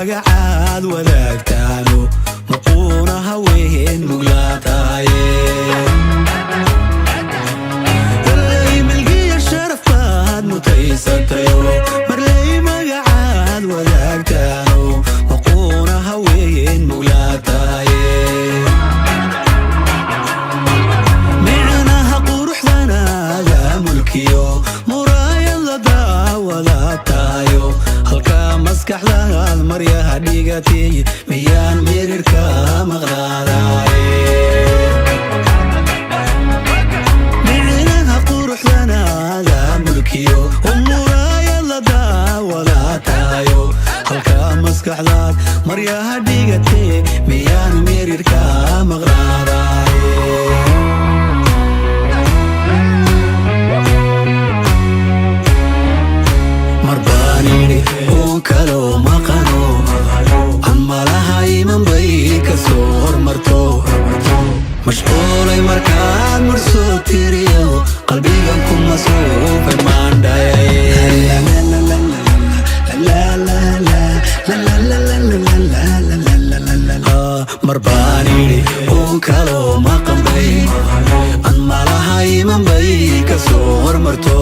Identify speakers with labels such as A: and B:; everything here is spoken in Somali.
A: Magacaad wadaagtaano muquuna haween muglaataye. Marley milgiya sharaf baad mutaysatayo, marley magacaad wadaagtaano muquuna haween muglaataye. Micnaha quruxdanaada mulkiyo muraayada daawada tahayo, halkaa maskaxdaad maryaha dhigatay miyaan mirirka maqnaadaye? Micnaha quruxdanaada mulkiyo muraayada daawada tahayo, halkaa maskaxdaad maryaha dhigatay miyaan mirirka maqnaadaye? Marbaan idhi uun kaloo maqano amalaha iman bay ka soo hormarto, mashquulay markaad marsoo tiriyo, qalbigan ku masuufay maandhaye. Marbaan idhi uun kaloo maqan bay an malaha iman bay ka soo hormarto.